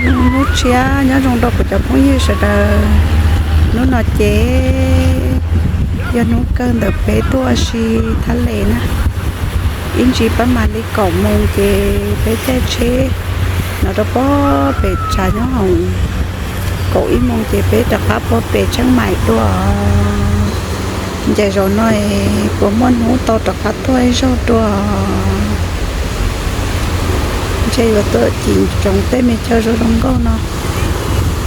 Hnub tshiab nyob zoo rau kuv cov phooj ywg sawv daws. Hnub no ces yog hnub kawg ntawm peb tuaj si Thab Les na. Ib ntsis pab mam li kaum moos ces peb caij tsheb no rau pem tshav nyob hoom. Kaum ib moos ces peb rov qab puag pem Tsheej Maim dua. Ncaim zaum no puas muaj hnub tau rov qab tuaj ib zaug dua. Ntshe yuav tuaj cim ntsoov tej me chaw zoo zoo nkauj no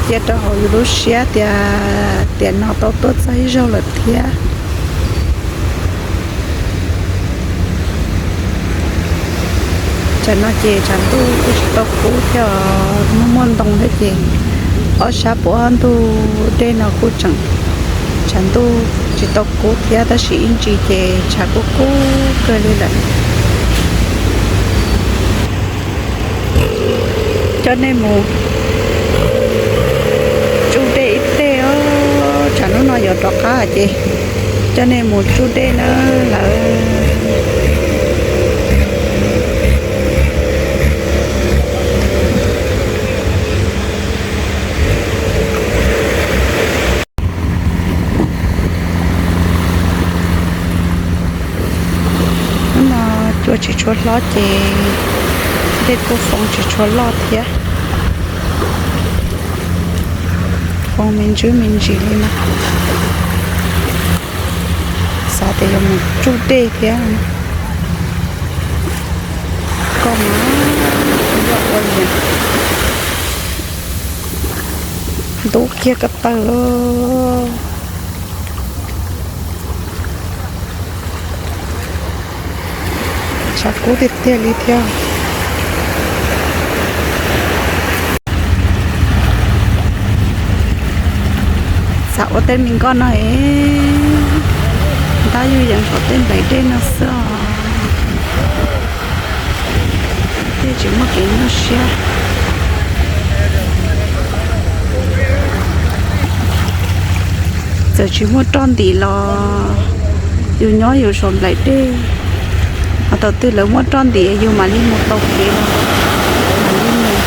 cia rau hauv yus lub siab tias tiam no tau tuaj txog ib zaug lawm thiab. Tsam no ces tshav ntuj kuj tsis tau kub thiab, muaj muaj ntoo thiab ces ob sab puab ntug dej no kuj tseem tshav ntuj tsis tau kub thiab tab sis ib ntsis ces tshav kuj kub kawg li lawm. Coj nej mus tsuj dej ib teg os, tsam hnub no yuav rov qab ces coj nej mus tsuj dej na lawm. Hnub no cua tsis tshua hlob ces dej kuj foo tsis tshua loj thiab. Foo me ntsis me ntsis li no. Xav tias yuav mus tsuj dej thiab. Koj mas, ntub kiag ko taw. Tshav kub tiag tiag li thiab. Xav ua tej me nkoj no es ntab yuj yees saum tej nplaim dej no xwb os. Tej tsis muaj kev nyuaj siab. Txawm tsis muaj roj ntim los yus nyob yus saum nplaim dej, ho thaum twg lawv muaj roj ntim yus mam li mus tau kev los mam li mus,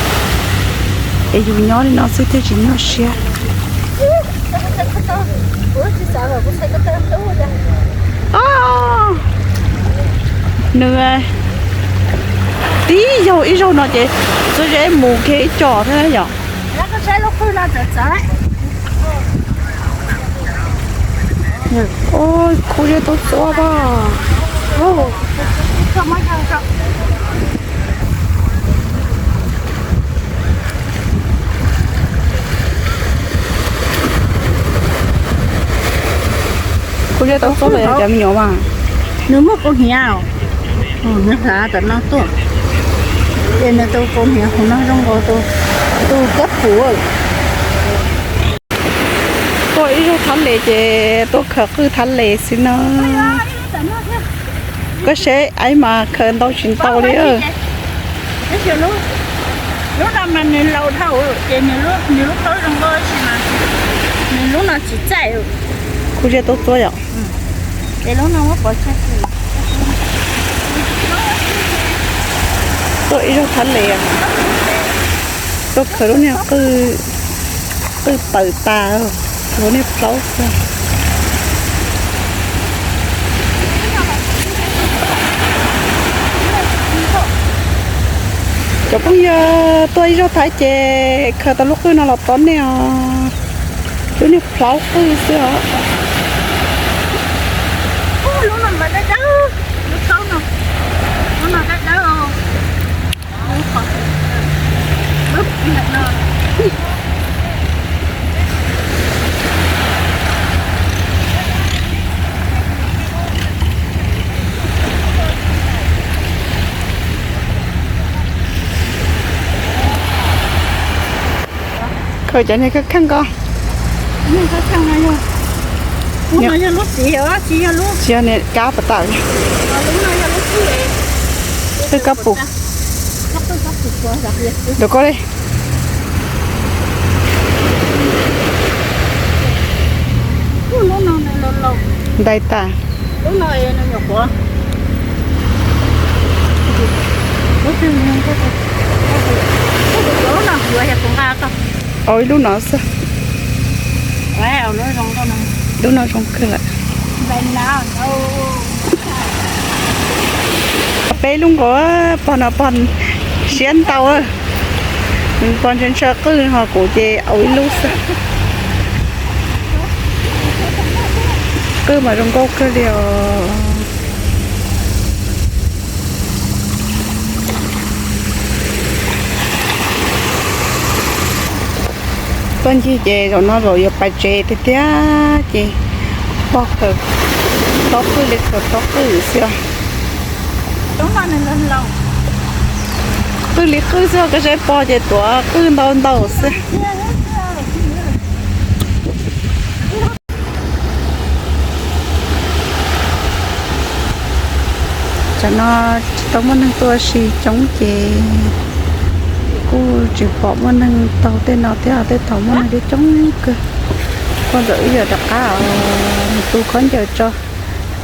es yus nyob li no xwb thiaj tsis nyuaj siab. Nws tib zaug ib zaug no ces txuas zeb mus kiag ib co thiab yom. Khuv zej tub txuab pog. Khuv zej tub txuab los yog cov me nyuam mas. Nws muaj kaus hniav, nws hlav tam no tuaj, ces nws tus kaus hniav hauv no zoo nkaus tus kab pum. Tuaj ib zaug Thab Les ces tuaj khaws qwj Thab Les xwb na. Koj saib aib mas khaws ntau tsis ntau li. Lub no mas nws laus dhau ces nws lub plaub zoo nkauj tab sis mas nws lub no tsis txaij. Khuv zej tub txuab yom. Tuaj ib zaug Thab Les, tuaj khaws lub niag qwj, qwj tawm tas, lub niag plaub xwb. Cov phooj ywg, tuaj ib zaug Thaib ces khaws tau lub qwj no los tob nej os. Lub niag plaub qwj xwb os. Khaws cov niag kheej kheej ko. Tsis yog niag kab pas tawm. Qwj kab pum. Rau koj li. Ntais tas. Au ib lub no xwb. Lub no zoo kawg lawm. Peb lub nkaus, pog no pog siab ntau, pog ntshaw ntshaw qwj ho kuv ces au ib lub xwb. Qwj mas zoo nkauj kawg li os. Tuaj ncig ces zaum no zaum yuav pais tsev tiag tiag ces pog khaws tob qwj li khaws tob qwj xwb os. Qwj li qwj xwb os, koj saib pog ces tuav qwj ntau ntau xwb. Tsam no tsis tau muaj neeg tuaj si coob ces kuj tsis pom muaj neeg taug tej no thiab, tej thaum muaj neeg coob coob kawg. Kuj ntawm wb yog rov qab mus tu khaub ncaws tso,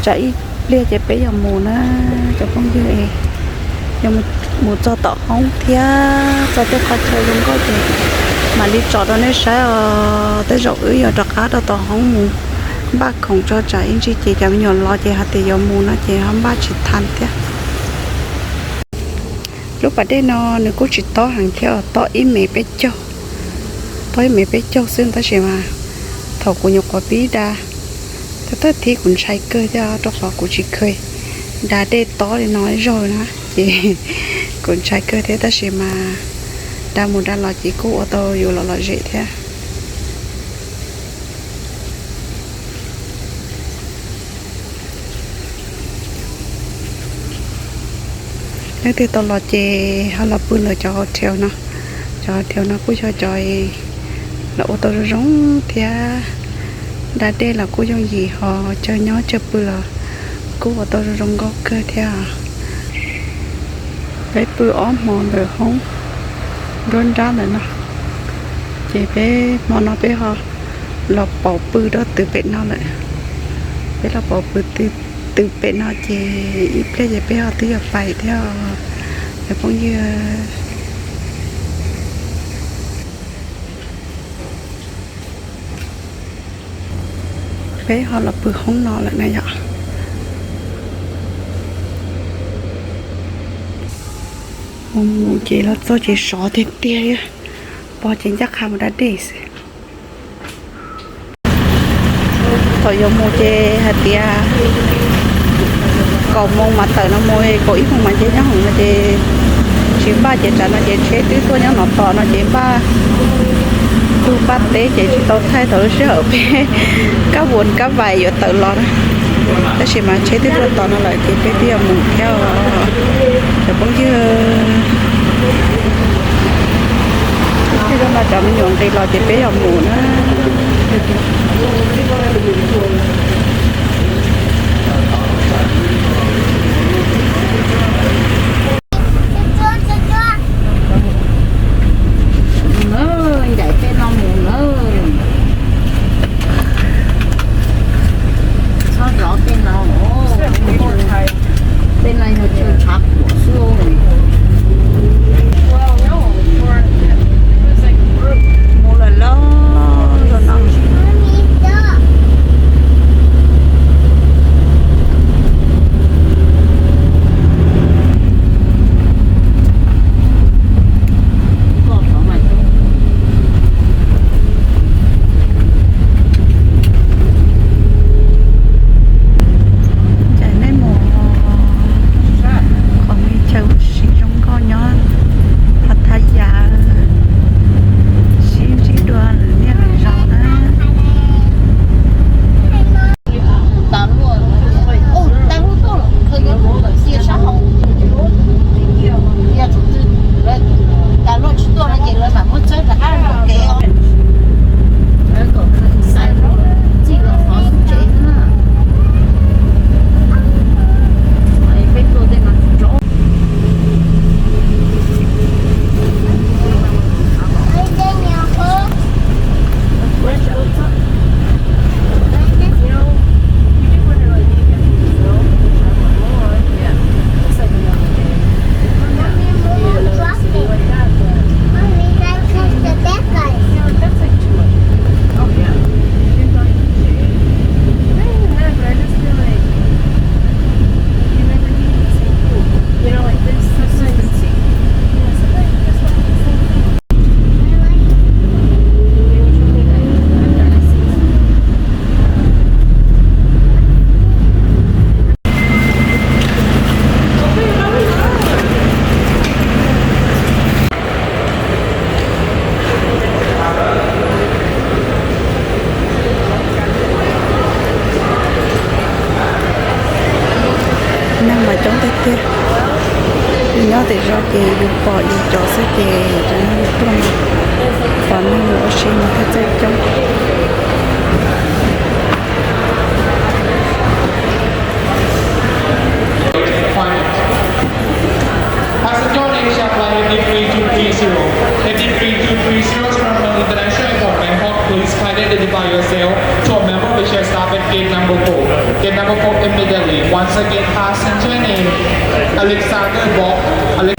tsam ib pliag ces peb yuav mus na cov phooj ywg. Yog mus txog tom hoob thiab txog tej qhov chaw zoo nkauj ces mam li tsom rau nej saib os. Tej zaum wb yuav rov qab rau tom hoob mus npaj khoom tso tsam ib ntsis ces cov me nyuam los ces hais tias yuav mus no ces ho npaj tsis tau thiab. Lub pas dej no nws kuj tsis tob heev thiab, tob ib mev peb caug, tob ib mev peb caug xwb tab sis mas thaum kuv nyuam qhuav pib da thawj thib kuv ntshai kawg thiab rau qhov kuv tsis kheev da dej tob li no zaug na ces kuv ntshai kawg thiab tab sis mas da mus da los ces kuj ua tau yus los lom zem thiab. Leej twg tau los ces ho los pw ntawm cov hotel no. Cov hotel no kuj yog cov los ua tau zoo zoo thiab, da dej los kuj yooj yim ho chaw nyob chaw pw los kuj ua tau zoo zoo nkauj kawg thiab. Peb pw ob hmo ntawm hoob nruab nrab ntawm no, ces peb hmo no peb ho los pauv pw rau twg pem no lawm. Peb los pauv pw twg pem no ces ib pliag ces peb ho twb yuav pais thiab os cov phooj ywg. Peb ho los pw hoob no lawm na yom. Mus mus ces los txog ces sov tiag tiag li, pog ces ncaj qha mus da dej xwb. Thaum yuav mus ces hais tias kaum moos mas tawm no mus, kaum ib moos mas nce nyob hoom no ces tsis npaj ces tsam no ces tsheb twb tuaj nyob no tos no ces npaj tug npaj teb ces tsis tau thaij thaum lub sij hawm peb kab vuas kab vais yuav tawm los na. Tab sis mas tsheb twb tuaj tos no lawm ces peb twb yuav mus thiab os cov phooj ywg. Tej zaum no cov me nyuam nqis los ces peb yuav mus na. Ncaim tej no mus na. Txhob zov tej no. Tej no yog chaw tshav kuam xwb. Mus lawm lauj, zaum no. Nyob tim zos ces yus pom yus cov xwb ces cov neeg tuaj no, pom neeg mus ua si mas thiaj txawj coob. Passenger on Asia flight eighty-three two three zero. Eighty-three two three zero Terminal International Airport, Bangkok. Please kindly identify yourself to a member of the Asia staff at gate number four. Gate number four immediately. Once again, passenger name Alexander Bok. Alex-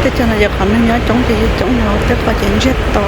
Teb chaws no ces qhov neeg nyob coob ces yeej coob no, tej qhov ces ntsiag to.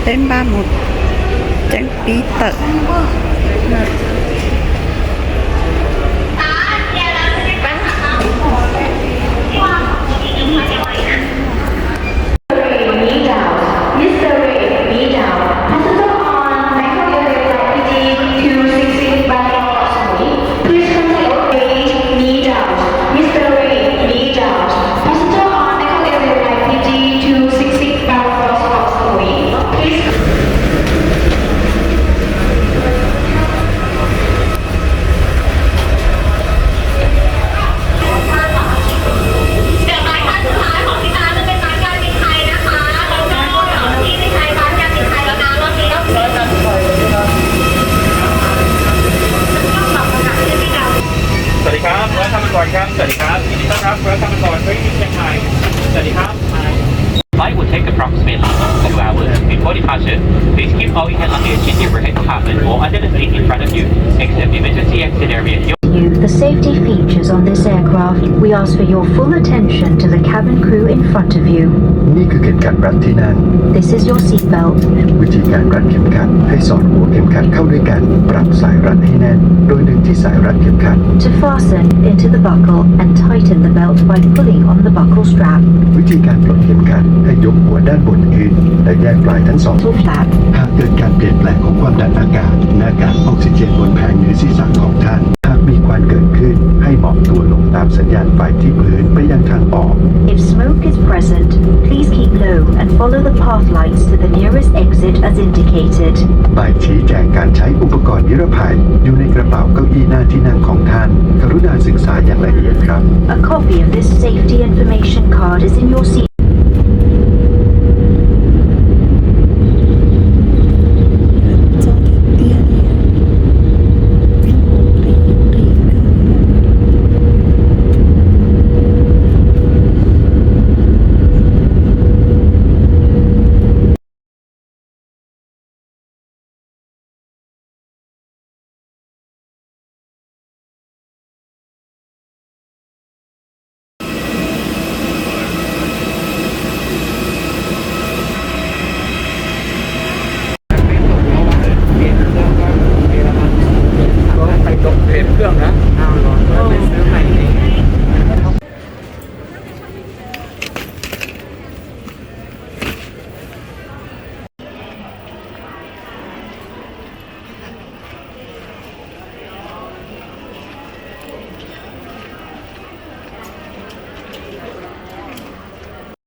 Peb npaj mus ceeb pib tawm. Mister Ray Meadows, passenger on Bangkok Airways flight P T two six six Bangkok Koh Samui. Please contact gate Meadows. Mister Ray Meadows, passenger on Bangkok Airways flight P T two six six Bangkok Koh Samui. Please. Welcome aboard ครับ สวัสดีครับ ยินดีต้อนรับ Welcome aboard Air Asia Thai สวัสดีครับ Flight will take approximately two hours. Before departure, please keep all your hand luggage in the overhead compartment or under the seat in front of you, except emergency exit area. You the safety features on this aircraft. We ask for your full attention to the cabin crew in front of you. นี่คือเข็มขัดรัดที่นั่ง This is your seat belt. วิธีการรัดเข็มขัด ให้สอดหัวเข็มขัดเข้าด้วยกัน ปรับสายรัดให้แน่น โดยดึงที่สายรัดเข็มขัด To fasten into the buckle and tighten the belt by pulling on the buckle strap. วิธีการปลดเข็มขัด ให้ยกหัวด้านบนขึ้น และแยกปลายทั้งสอง Top flap. หากเกิดการเปลี่ยนแปลงของความดันอากาศ หน้ากากออกซิเจนบนแผงเหนือศีรษะของท่าน หากมีควันเกิดขึ้น ให้หมอบตัวลงตามสัญญาณไฟที่พื้นไปยังทางออก If smoke is present, please keep low and follow the path lights to the nearest exit as indicated. ใบชี้แจงการใช้อุปกรณ์นิรภัย อยู่ในกระเป๋าเก้าอี้หน้าที่นั่งของท่าน กรุณาศึกษาอย่างละเอียดครับ A copy of this safety information card is in your seat.